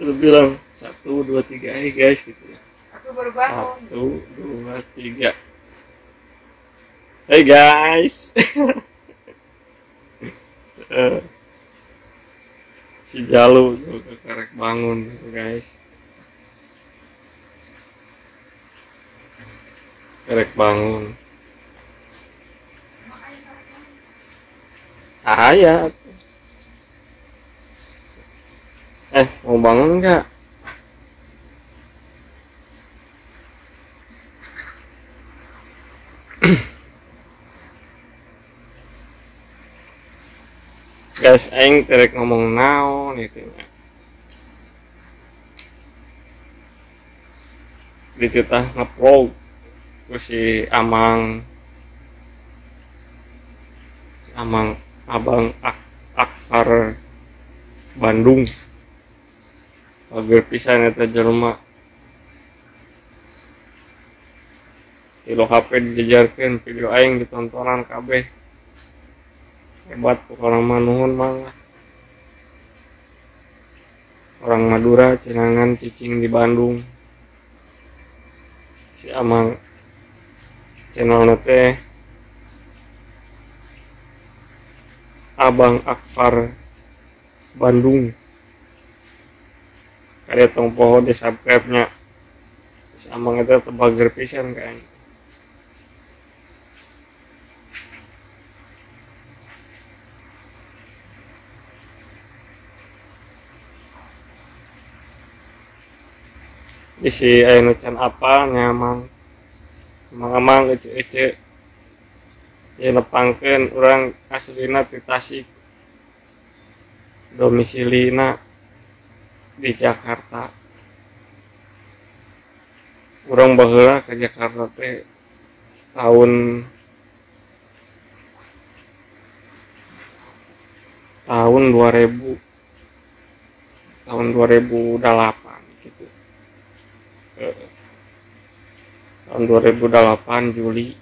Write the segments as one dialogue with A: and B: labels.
A: Lu bilang 1, 2, 3, hey guys gitu ya.
B: Aku baru bangun.
A: 1, 2, 3. Hey guys. Si Jalu juga karek bangun guys. Karek bangun. Ah ya. Mau bangun nggak? Guys, aing terek ngomong naon gitu nya. Dititah nge-vlog ku si Amang. Si Amang Abang Akfar Bandung. Pager pisan eta jelema. Tilu HP dijajarkeun, video aing ditontonan kabeh. Hebat pokokna mah, nuhun mah. Orang Madura cenangan cicing di Bandung. Si Amang channelna teh Abang Akfar Bandung. Kade tong poho di subscribe-nya. Si Amang eta teu bager pisan ka aing. Isi aya nu can apal nya Amang. Amang-amang ece-ece. Ieu nepangkeun urang aslina ti Tasik. Domisilina di Jakarta. Urang baheula ke Jakarta teh tahun 2000, tahun 2008 gitu. Tahun 2008 Juli.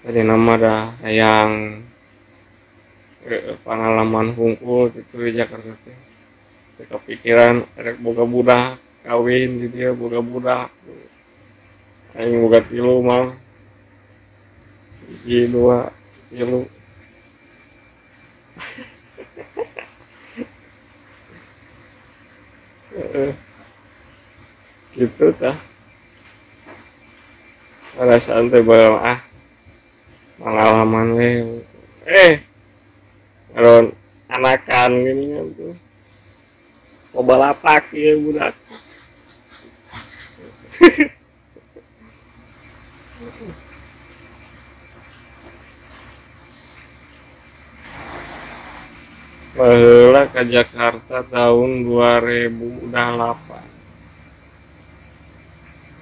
A: Tadi nama dah yang pengalaman hungkul gitu di Jakarta teh. Kepikiran rek boga budak kawin di dia boga budak. Aing boga 3 mah. 1, 2, 3. Gitu tah. Perasaan teh bae ah. Pengalaman we. Ngaron anakan gini kan tuh. Kobalapak ya budak. Baheula ke Jakarta tahun 2008.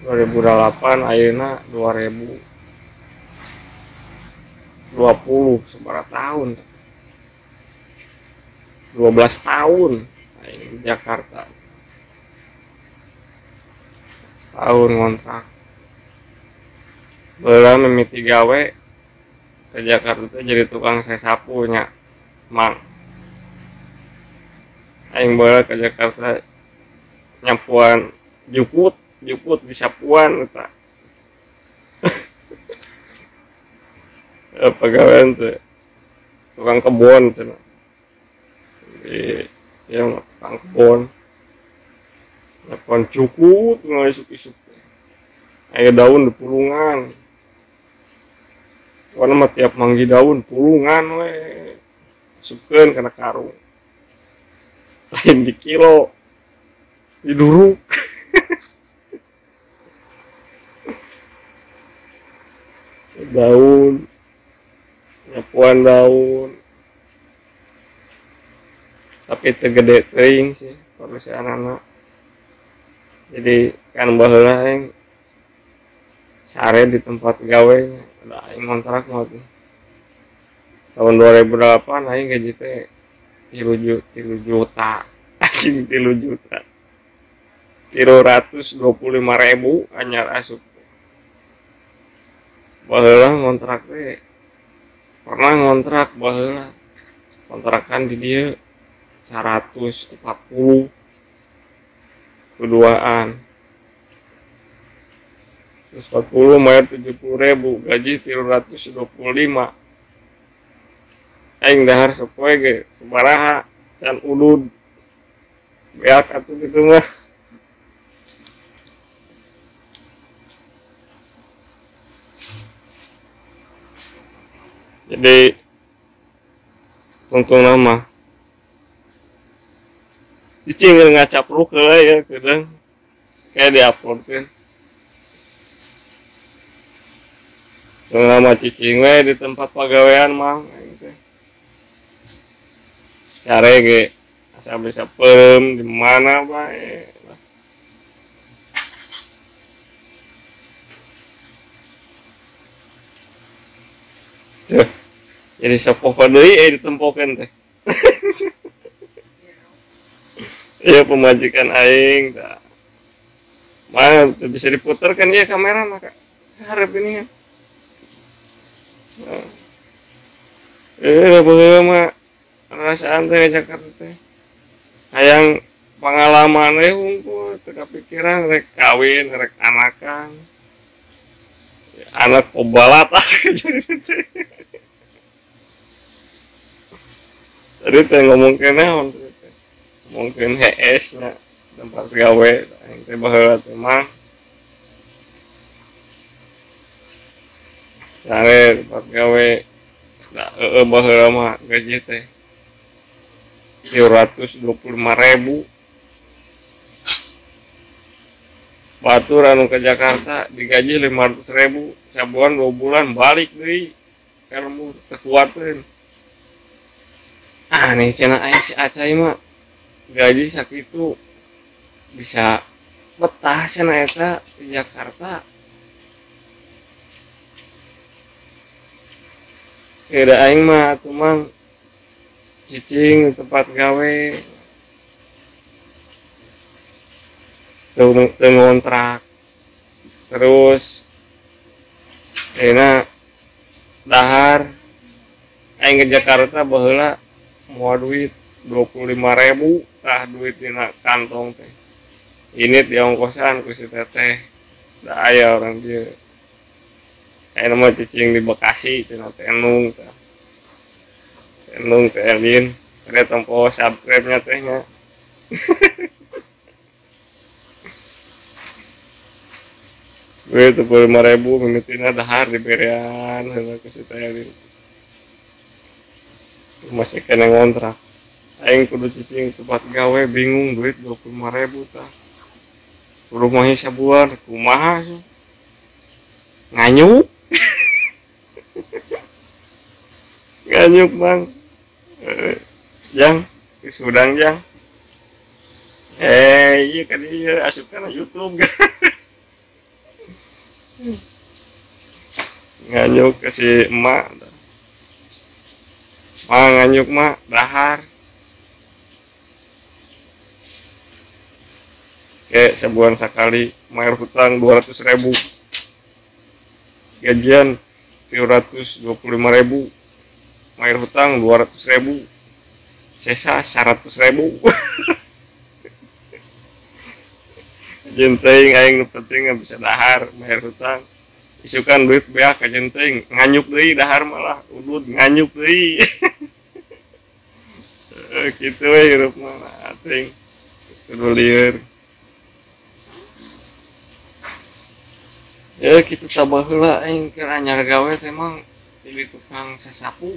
A: 2008 ayeuna 2020, sabaraha tahun? 12 tahun aing di Jakarta. Setahun ngontrak. Baheula mimiti gawe ke Jakarta teh jadi tukang sapu nya, Mang. Aing baheula ke Jakarta nyapuan jukut di sapuan eta. Pegawaian teh tukang kebon cenah. Di ya tukang kebon. Nyapuan jukut ngaisuk-isuk teh. Aya daun di pulungan. Pokona mah tiap manggi daun pulungan we. Asupkeun kana karung. Lain di kilo, diduruk. Daun, nyapuan daun. Tapi teu gede teuing sih perusahaanna. Jadi kan baheula aing sare di tempat gawe, da aing ngontrak mah tuh. Tahun 2008 aing gaji teh 3 juta. Anjing 3 juta. 325.000 anyar asup. Baheula ngontrak teh pernah ngontrak baheula. Kontrakan di dieu 140 keduaan. 140 bayar 70.000, gaji 325. Aing dahar sapoe ge sabaraha can udud. Beak atuh kitu mah. Jadi tungtung nama cicing ngacapruk heula ya kadang kayak diuploadkeun. Nama cicing we di tempat pagawean mang aing teh. Sare ge asa bisa pem di mana bae. Tuh. Jadi sapoho deui ditempokeun teh. Iya pemajikan aing tah. Mana teu bisa diputer kan ieu kamera mah hareup ini kan. Nah. Baheula mah rasaan teh Jakarta teh. Hayang pengalaman we hungkul teu kapikiran rek kawin, rek anakan. Anak pobalat jadi teh. Tadi teh ngomongkeun naon teh? Ngomongkeun HS nya tempat gawe aing teh baheula teh mah. Sare tempat gawe da heueuh baheula mah gaji teh 325.000. Batur anu ke Jakarta digaji 500.000 sabulan 2 bulan balik deui ka lembur teu kuateun. Ah nih cenah aing si Acai mah gaji sakitu bisa betah cenah eta di Jakarta. Kira aing mah atuh mang cicing di tempat gawe teu ngontrak terus enak dahar aing ke Jakarta baheula moal duit 25.000 tah duit dina kantong teh ini di ongkosan ku si teteh da aya orang dieu ayeuna mah cicing di Bekasi cenah teh Enung tah Enung teh Elin ada tempo subscribe-nya teh nya. Duit 25.000 mimitina dahar diberean heula ku si teh Elin. Masih kena ngontrak. Aing kudu cicing tempat gawe bingung duit 25.000 tah. Kudu mahi sabulan kumaha sih. Nganyuk. Nganyuk bang. Jang, sudang jang. Iya kan iya asup kana YouTube. Nganyuk ke si emak. Mah nganyuk mah dahar. Kayak sebulan sekali bayar hutang 200.000. Gajian 325.000. Bayar hutang 200.000. Sesa 100.000. Jenteng aing nu penting bisa dahar bayar hutang. Isukan duit beak ka jenteng nganyuk deui dahar malah udud nganyuk deui. Kitu we hirup mah ating kudu lieur. Ya kitu tabah heula aing keur anyar gawe teh mang jadi tukang sasapu.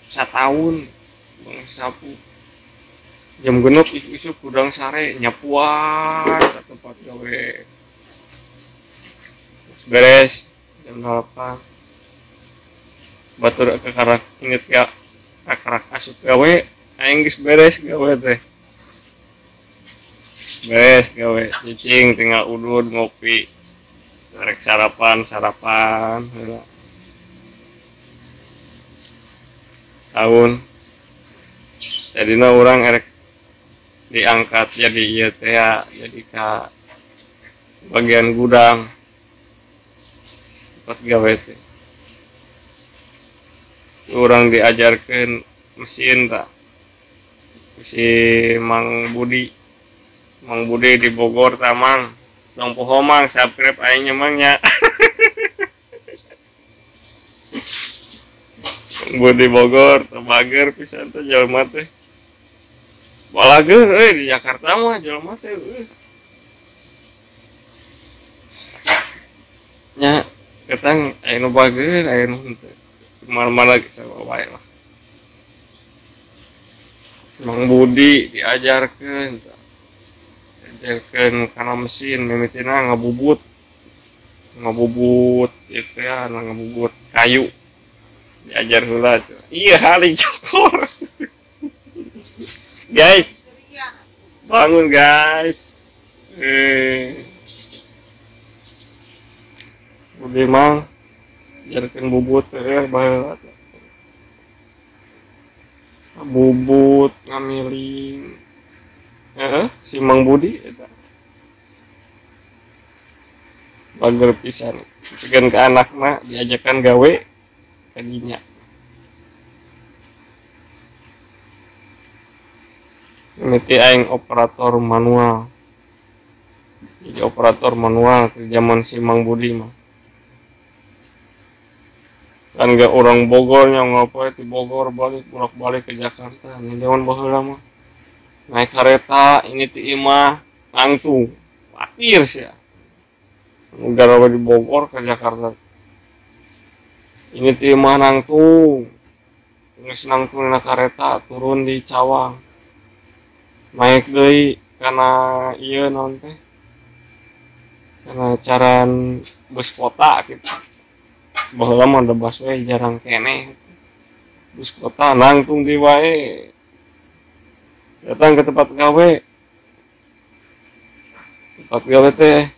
A: Sataun tukang sasapu. Jam 6 isuk-isuk gudang sare nyapuan ka tempat gawe. Beres jam 8. Batur kakarak inget ya kakarak asup gawe aing geus beres gawe teh. Beres gawe cicing tinggal udud ngopi. Rek sarapan heula. Tahun tadina urang erek diangkat jadi ieu teh ya, jadi ka bagian gudang tempat gawe teh. Urang diajarkeun mesin tah. Si Mang Budi. Mang Budi di Bogor tamang. Tong poho mang subscribe aing nya mang nya. Mang Budi Bogor teu bager pisan teh jelema teh. Balager euy di Jakarta mah jelema teh euy. Nya ketang aya nu bager aya nu henteu. Mana-mana ge sarua wae lah. Mang Budi diajarkeun tah. Diajarkeun kana mesin mimitina ngabubut. Ngabubut itu ya, ngabubut kayu. Diajar heula. Iya haling cokor. Guys. Bangun guys. Budi mang ajarkeun bubut teh baheula. Bubut ngamiling. Si Mang Budi eta. Bager pisan. Pikeun ka anakna diajakan gawe ka dinya. Mimiti aing operator manual. Jadi operator manual ke zaman si Mang Budi mah. Kan gak orang Bogor nya ngapain di Bogor balik bolak-balik ke Jakarta. Ini zaman baheula mah. Naik kereta ini ti imah langsung patir sih ya. Negara di Bogor ke Jakarta. Ini ti imah nangtung. Geus nangtung na kereta turun di Cawang. Naik deui kana ieu naon teh? Kana caran bus kota gitu. Baheula mah da busway jarang keneh. Bus kota nangtung di wae. Datang ke tempat gawe. Tempat gawe teh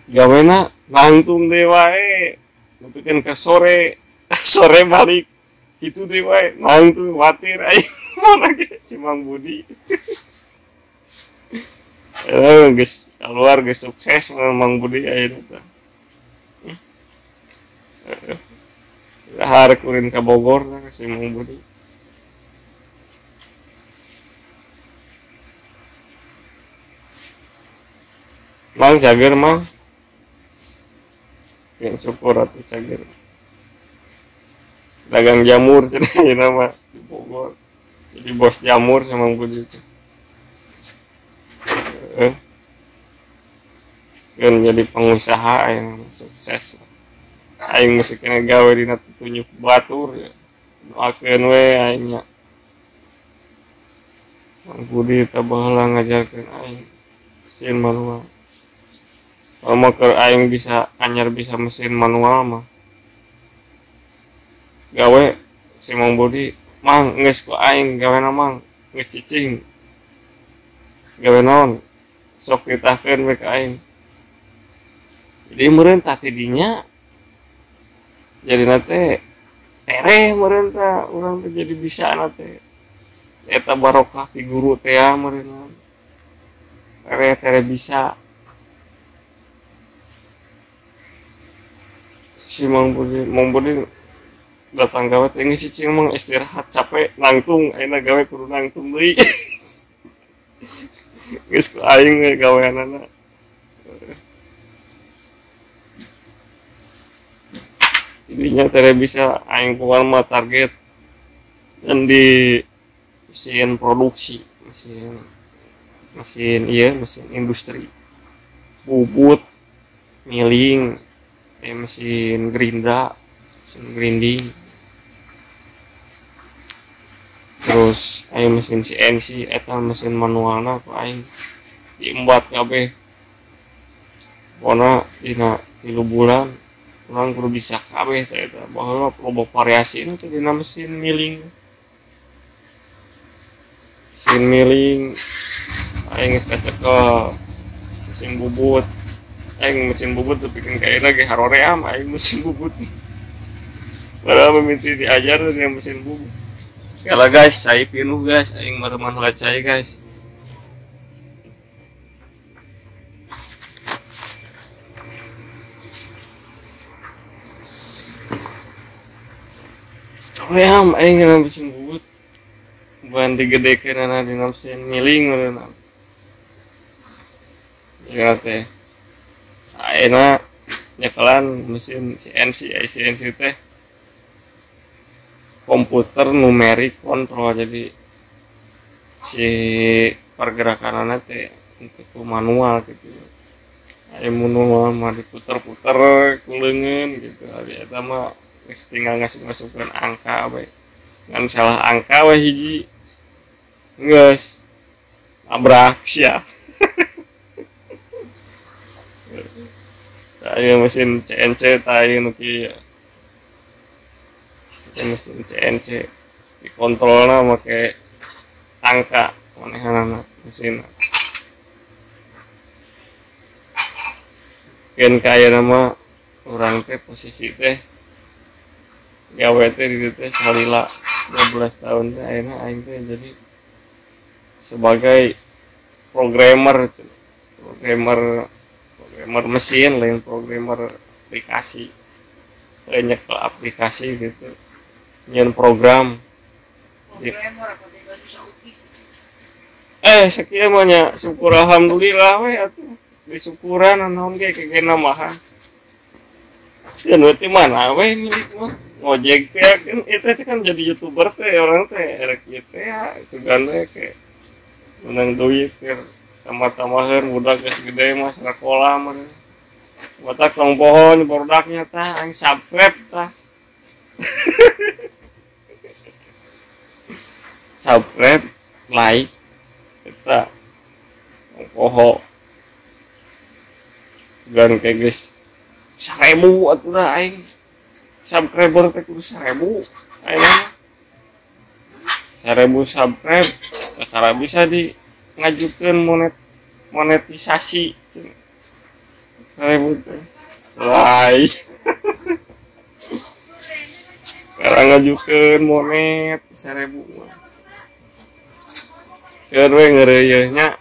A: gawena nangtung deui wae. Nepikeun ka sore, sore balik. Kitu deui wae, nangtung watir aing. Mana ge si Mang Budi. Geus keluar geus sukses Mang Budi ayeuna teh. Dahar kurin ka Bogor teh si Mang Budi. Mang cager mang. Yang syukur atuh cager. Dagang jamur cenah ayeuna mah di Bogor. Jadi bos jamur sama Mang Budi itu. Kan jadi pengusaha yang sukses. Aing mesti kena gawe dina tutunyuk batur ya. Doakeun we aing nya. Mang Budi teh baheula ngajarkeun aing mesin manual. Kalau mau ke aing bisa anyar bisa mesin manual mah. Gawe si Mang Budi, "Mang, geus ku aing gawena mang, geus cicing." Gawe naon? Sok titahkeun we ka aing. Jadi meureun tah ti dinya jadi nate tereh meureun tah urang teh jadi bisa nate. Eta barokah ti guru teh meureun. Tereh tereh bisa. Si Mang Budi datang gawe teh geus cicing mang istirahat capek nangtung ayeuna gawe kudu nangtung deui. Geus ku aing we gaweanana. Jadinya tereh bisa aing pokona mah target dan di mesin produksi, mesin iya, mesin industri. Bubut, milling, mesin gerinda, mesin grinding. Terus aing mesin CNC eta mesin manualna ku aing diembat kabeh. Pokona dina 3 bulan urang kudu bisa kabeh teh eta. Baheula loba variasi teh dina mesin milling. Mesin milling aing geus kacekel mesin bubut. Aing mesin bubut tepikeun ka ayeuna ge haroream aing mesin bubut. Padahal mimiti diajar dina mesin bubut. Kalau guys, cai pinuh guys, aing mareman heula cai guys. Hoream aing mesin bubut. Ban digedekeunana dina mesin miling meureunna. Ya teh. Ayeuna nyekelan mesin CNC, CNC teh komputer numerik kontrol, jadi si pergerakanana teh untuk manual gitu. Aya manual mah diputer-puter ku leungeun gitu. Ari eta mah geus tinggal ngasup-ngasupkeun angka we. Ngan salah angka we hiji. Geus nabrak sia. Aya mesin CNC tah ieu nu kieu. Mesin CNC dikontrolna make angka manehanana mesin. Keun ka ayeuna mah urang teh posisi teh gawe teh di dieu teh salila 12 tahun teh ayeuna aing teh jadi sebagai programmer, programmer mesin, lain programmer aplikasi, lain nyekel aplikasi gitu, nyeun program. Sakieu mah nya syukur alhamdulillah we atuh. Disyukuran naon ge kegena mah. Keun we ti mana we milik mah. Ngojek teh kan eta teh kan jadi YouTuber teh orang teh erek ieu teh sugan we ke menang duit teh tambah-tambaheun budak geus gede mah sakola mah. Batak tong pohon produknya tah aing subscribe tah. Subscribe, like eta tong poho. Gan kayak guys 1000 atuh dah aing subscriber teh kudu 1000 aing mah 1000 subscribe kakara bisa di ngajukeun monetisasi 1000 teh lai kakara ngajukeun monet 1000 mah keur we ngeureuyeuh nya.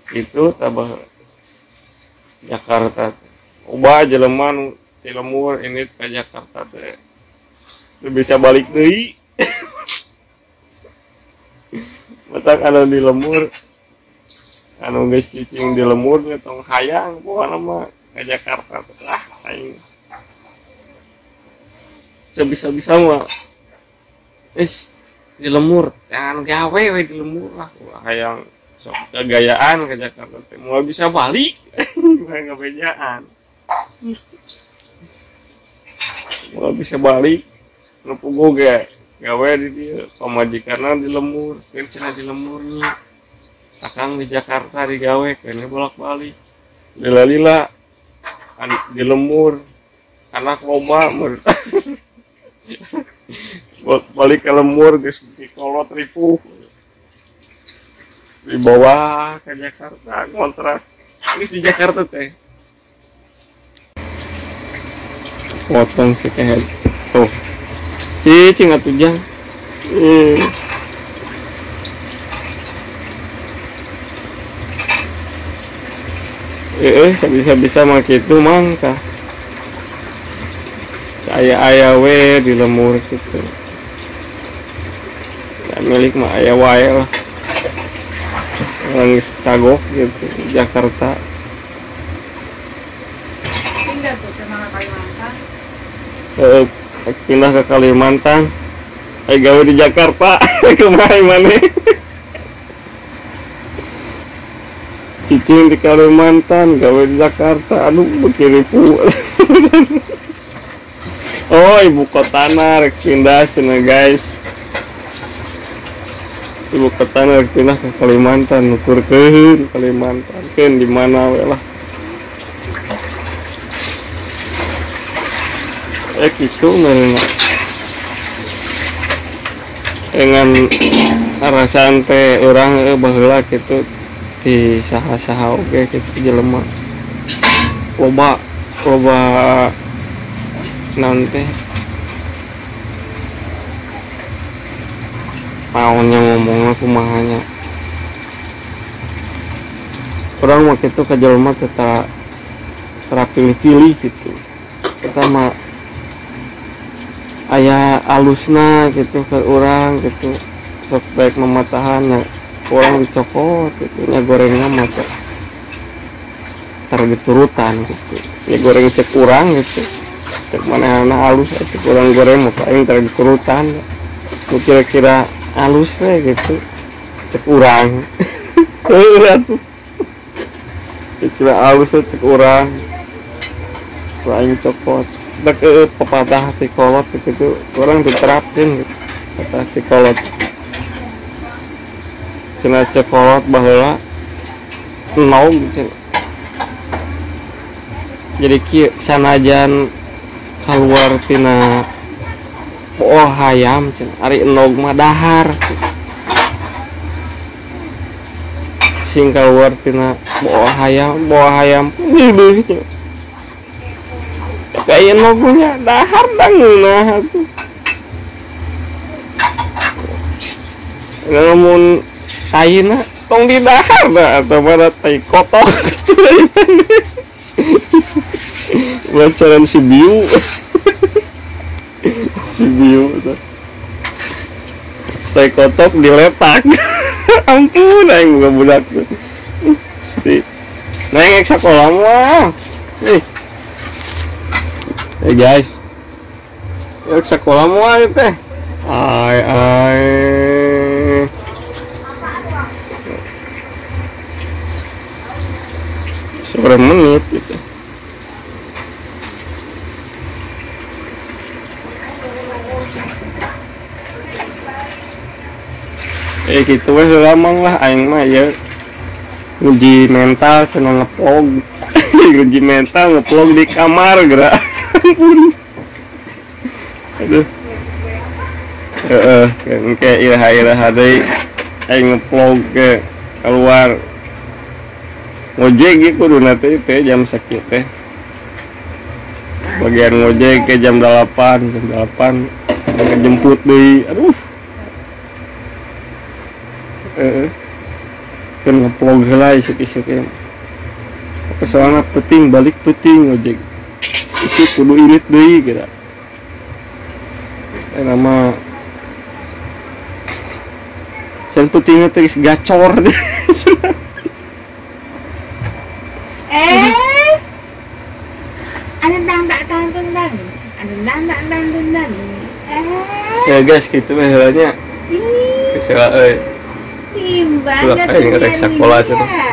A: Itu tabah Jakarta ubah jelema nu ti lembur ini ke Jakarta teh teu bisa balik deui. Batak anu di lembur anu geus cicing di lembur nya tong hayang pokona mah ke Jakarta teh ah aing sebisa-bisa mah geus di lembur jangan gawe we di lembur lah hayang sok kegayaan ke Jakarta teh moal bisa balik. Ngabejaan moal bisa balik nu puguh ge gawe di dieu pamajikanna di lembur keun cenah di lembur nya akang di Jakarta digawe keun bolak-balik lila-lila di lembur anak loba balik ke lembur geus dikolot ripuh dibawa ke Jakarta kontrak ini di Jakarta teh potong si kehed tuh cicing atuh jang bisa-bisa mah kitu mangka saya aya we di lemur gitu ya, milik mah aya wae lah orang kagok gitu Jakarta.
B: Pindah tuh ke mana Kalimantan?
A: Pindah ke Kalimantan. Gawe di Jakarta kemarin mana? Cicing di Kalimantan, gawe di Jakarta. Aduh, bekiripu. Oh, ibu kota rek pindah cenah guys. Ibu kota rek pindah ke Kalimantan, nuturkeun Kalimantan keun di mana we lah. Kitu meureun. Dengan rasaan teh urang baheula kitu di saha-saha oge kitu jelema. Loba loba naon teh naonnya ngomongna kumaha nya. Urang mah kitu ka jelema teh tara pilih-pilih gitu. Kita mah Aya alusna gitu ke urang gitu. Sok baik mematahan kurang dicokot gitu nya gorengna mah tar diturutan gitu. Ya goreng cek urang gitu. Cek manehna alus cek urang goreng mah paling tar diturutan. Nu kira-kira alus we gitu. Cek urang. Heuh atuh. Kira alus we cek urang. Aing cokot. Dek pepatah ti kolot gitu urang diterapkeun gitu. Pepatah ti kolot. Cenah cek kolot baheula enog cenah. Jadi kieu sanajan kaluar tina pool hayam cenah ari enog mah dahar. Sing kaluar tina pool hayam deudeuh cenah. Tapi enog nya dahar da ngeunah atuh. Lamun taina tong di dahar da atau pada tai kotor. Bocoran si Biu. Si Biu tuh. Tai kotok diletak. Ampun aing buka budak tuh. Pasti. Neng ek sakola mah. Nih. Hey guys. Ek sakola moal teh. Ai ai. Seberapa menit gitu. Gitu weh lamang lah aing mah ya. Nguji mental senang ngevlog. Nguji mental ngevlog di kamar gerak. Ampun. Aduh. Heeh, kayak iraha-iraha deui aing ngevlog ke keluar. Ngojek ge kuduna teh teh jam sakieu teh. Bagian ngojek ke jam 8, jam 8 ngejemput deui. Aduh. Kan ngevlog heula isuk-isuk ya. Apa soalna penting balik penting ngojek. Isuk kudu irit deui geura. Nama can pentingna teh geus gacor. Ya guys, gitu mah heula nya. Geus heula euy.
B: Timbang
A: aing rek sakola cenah.